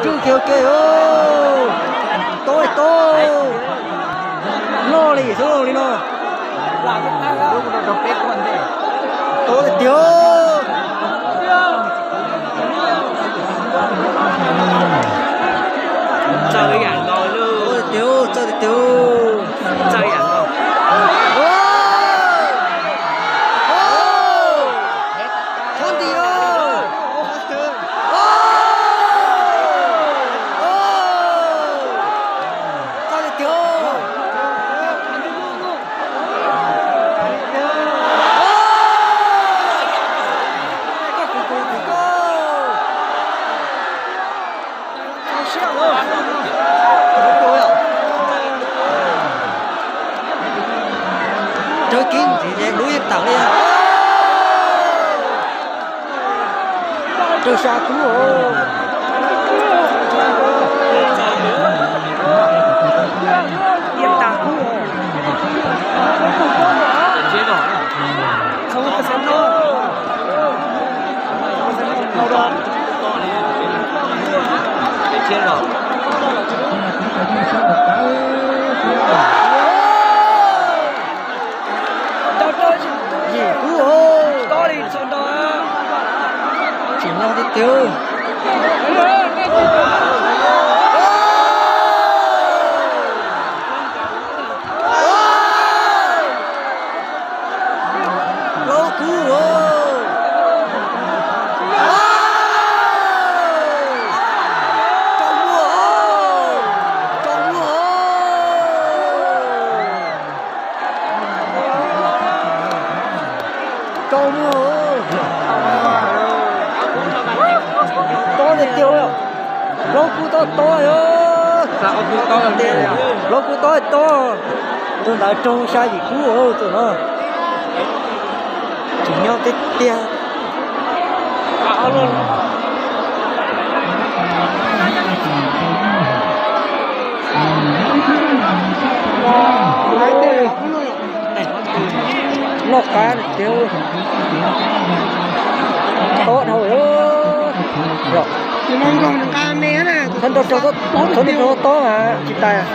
Tswj kiag ua ke os. Tau tau. Noj li xwb li no. Tau tiag tiag. Txawj tiag tiag. Txawj tiag tiag. Raws kib ntxiv ces dub yeej tawm li. Raws sa kub os. Yeej tag kub os. Yim kub os. Tsis nyog tiag tiag. Plaub kub os. Tau muaj os. Tau muaj os. Tau muaj. Tob tiag tiag. Plaub kub tob tob. Plaub kub tob tob. Tus ntawd raug xya yim kub tus no. Tsis nyog tiag tiag. Noj qab tiag. Tob dhau. Txhob nrau tob mas tsis tas.